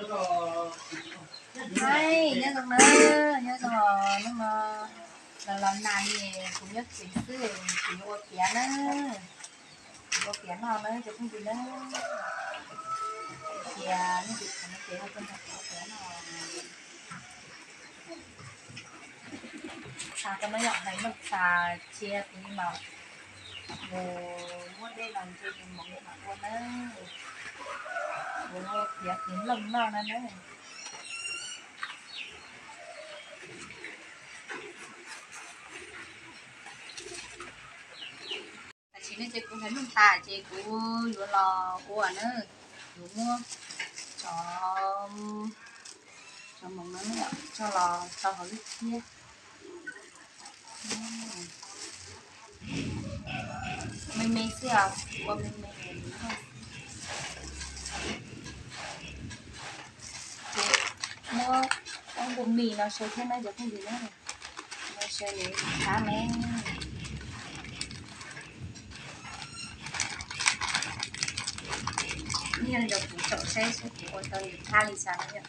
Hais nyob zoo na, nyob zoo os, hnub no los los nag li, kuv nyob tsev xwb, kuv yuav ua piav na, kuv ua piav noj na cov phooj ywg na, tias nej tus qhov no ces ho coj nrog kuv ua piav noj. Xav tau no yog hais nplooj xav cia kuv mam mus muab dej los ntse kuv mam ua nawb, kuv piav kwv nplooj noj na nawb. Tam sim no ces kuv hais nplooj tas ces kuv yuav los ua na, yuav muab cov, cov moov no coj los rau hauv lub thiab. Me me xwb os, ua me me. Ces muab ob npua mis no sau thiab na cov phooj ywg na, no sau li thab me. Nyiaj rau kuv saum saib saib kuv ua tau li thab li xav na yom.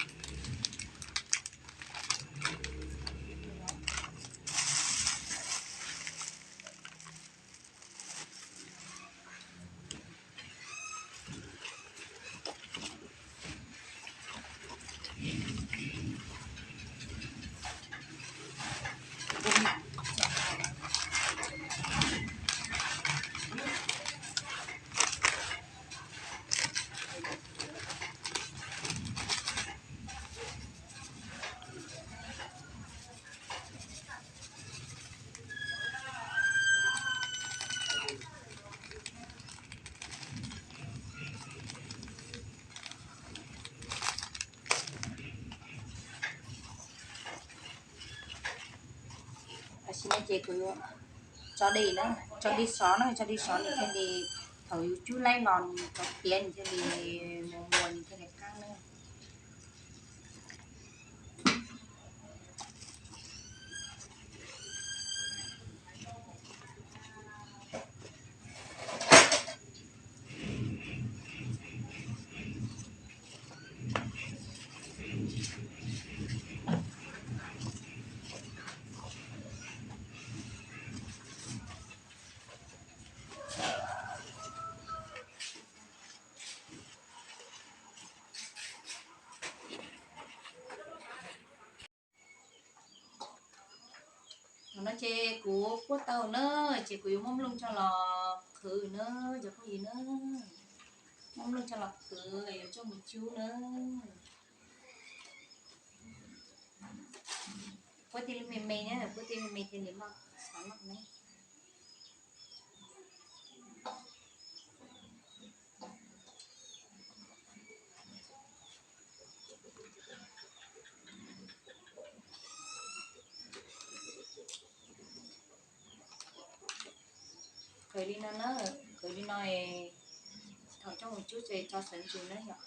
Tam sim no ces kuv yuav tso dej na, tso dej sov na, tso dej sov nws thiaj li, thaum yus cub laib los nws tso tiav nws thiaj li mus muas nws thiaj li qab na. Thaum no ces kuv puab tau na, ces kuv yuav muab nplooj coj los qhwv na, cov phooj ywg na. Muab nplooj coj los qhwv yuav coj mus cub na. Puab tej me me na, puab tej me me thiaj li loj xav noj na. Qhwv li no na, qhwv li no es thaum coj mus cub ces tso sawv ntsug na yom.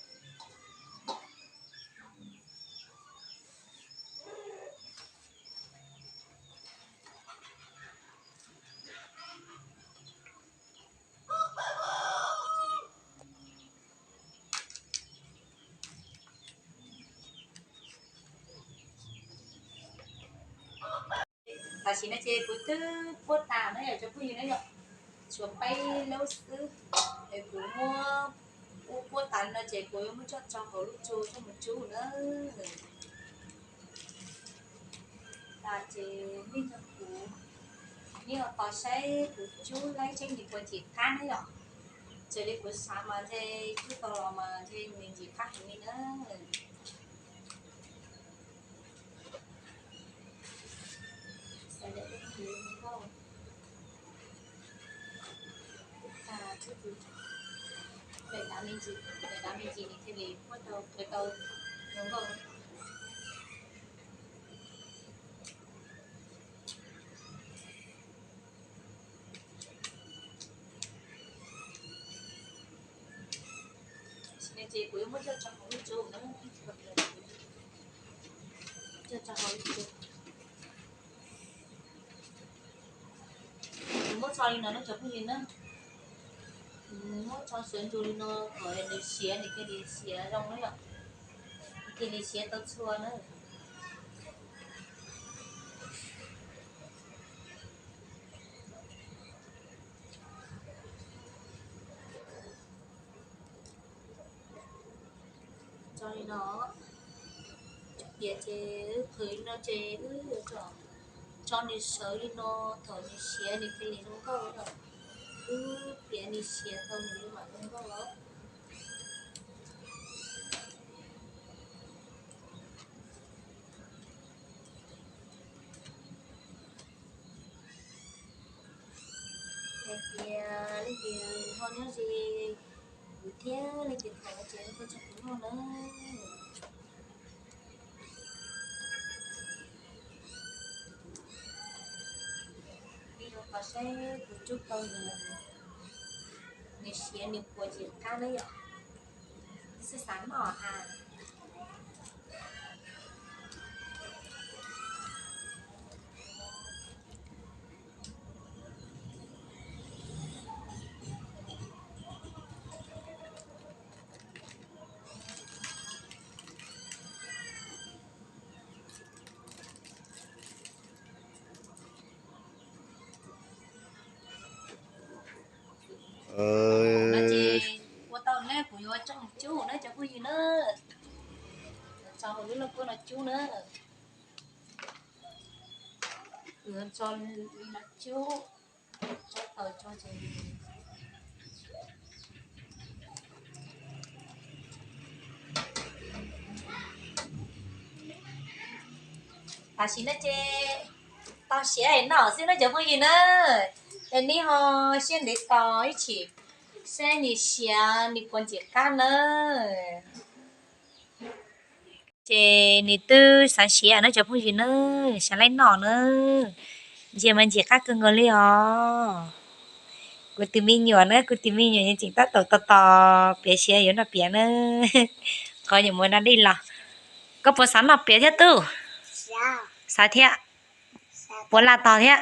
Tam sim no ces kuv twb puab tas na yom cov phooj ywg na yom, tshuav peb lub xwb. Es kuv muab ub puab tas li no ces kuv yuav muab coj tso hauv lub tsu coj mus cub na. Tas ces nej nrog kuv, nej ua tos saib kuv cub laib seb nws puas ncim qab na yom. Raws li kuv xav mas ntshe cub tau los mas ntshe nws ncim qab heev li na. Daim dav me ntsis, daim dav me ntsis nws thiaj li puab tau, tau zoo nkauj. Tam sim no ces kuv yuav muab coj tso hauv lub tsu na, coj tso hauv lub tsu. Kuv muab tso li no na cov phooj ywg na, muab tso sawv ntsug li no kom nws siav nws thiaj li siav zoo na yom. Cia li siav tau txhua na. Tso li no, piav ces wb qhwv li no ces wb tso nws sawv li no, thaum nws siav nws thiaj li zoo nkauj lawm. Wb piav nws siav tau nws li mam zoo nkauj los. Hais tias leej twg ho nyob ze kuv thiab leej twg thov ces koj tso kuv noj na. Peb yuav tos saib kuv cub tau nws, nws siav nws puas ntxim qab na yom. Xav noj ha. Ua tau na, kuv yuav coj mus cub na cov phooj ywg na. Tso hauv lub lauj kaub no cub na. Kuv yuav tso li no cub, tso taws tso ces tam sim no ces tau siav noj xwb na cov phooj ywg na. Es neb ho siab ntev tos ib chim saib nws siav nws puas ntxim qab na. Ces nws twb xav siav na cov phooj ywg na, xav laib noj na. Ntsia mas ntxim qab kawg nkaus li os. Kuv tus me nyuam na, kuv tus me nyuam nws tseem tab tom tos tos piav siav yuav noj piav na. Qhov nyuam mus da dej los. Koj puas xav noj piav thiab tub? Xav thiab. Puas laj tos thiab?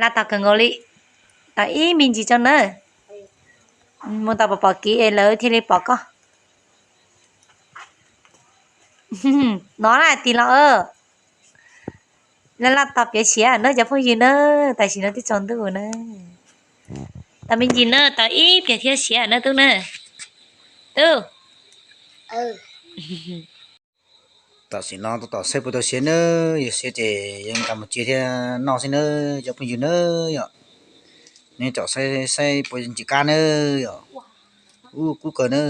Laj tos kawg nkaus li. Tos ib me ntsis tso na. Mus tau pom pom kev es lawv thiaj li pom koj. No na tis los, laj laj tos piav siav na cov phooj ywg na. Tam sim no twb tsaus ntuj na. Tos me ntsis na, tos ib pliag thiab siav na tub na. Tub. Tam sim no tab tom saib puas tau siav na, yog siav ces yuav nkag mus cia thiab noj xwb na cov phooj ywg na yom. Neb tab tom saib saib puas ntxim qab na yom. Ub kub kawg na.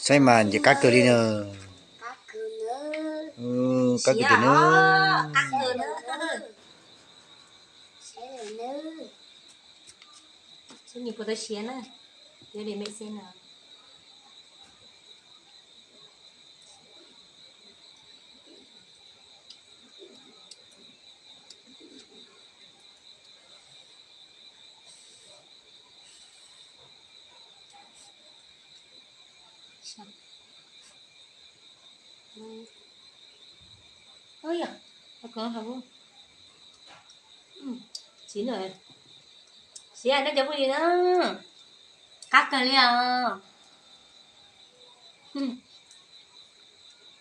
Saib mas ntxim qab kawg li na. Qab kawg tiag na. Siav no cov phooj ywg na, qab kawg li os.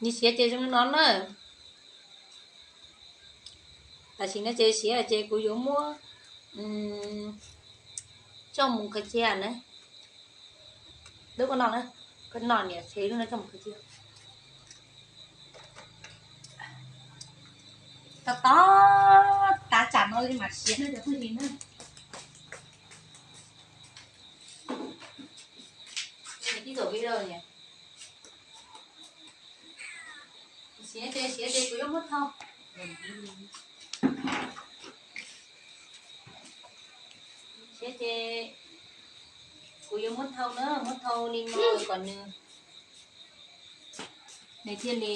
Nws siav ces zoo li no na. Tam sim no ces siav ces kuv yuav muab coj mus khaws cia na. Dub koj noj na, koj noj niam tsev lub no coj mus khaws cia. Tos tos tav tsam no li mam siav na cov phooj ywg na. Tib zaug video niam. Siav ces siav ces kuv yuav muab thau. Siav ces kuv yuav muab thau na, muab thau li no kom nws, nws thiaj li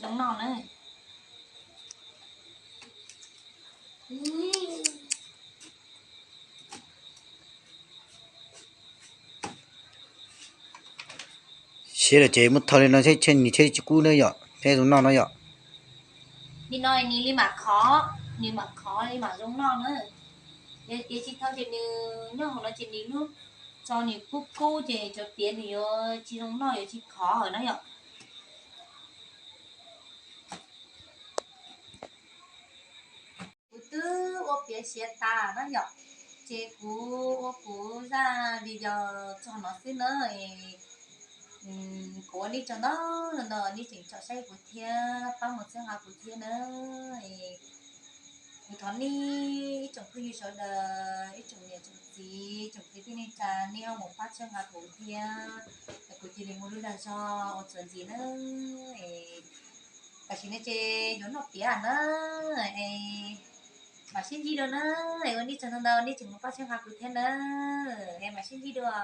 zoo noj na. Siav lawm ces muab thau li no thiab nws thiaj tsis kub na yom, thiaj zoo noj no yom. Li no nws li mam khov. Nws mam khov li mam zoo noj na. Yog tiav tsis tau ces nws nyob hauv no ces nws lub tso nws kub kub ces cov tiav nws yuav tsis zoo noj, yuav tsis khov hauv na yom. Kuv twb ua piav siav tas na yom, ces kuv ua kuv zaj video txog no xwb na. Kuv ua nej tsaug ntau ntau nej tseem tsom saib kuv thiab pab mus txhawb nqa kuv thiab na. Kuv thov nej ib tsoom phooj ywg sawv daws, ib tsoom niam tsoom txiv, tsoom kwv tij neej tsa, nej ho mus pab txhawb nqa kuv thiab, kuv cia li muaj lub dag zog ua txuas ntxiv na. Tam sim no ces yuav noj piav na, es mam sib ntsib dua na. Ua nej tsaug ntau ntau nej tseem mus pab txhawb nqa kuv thiab na, es mam sib ntsib dua.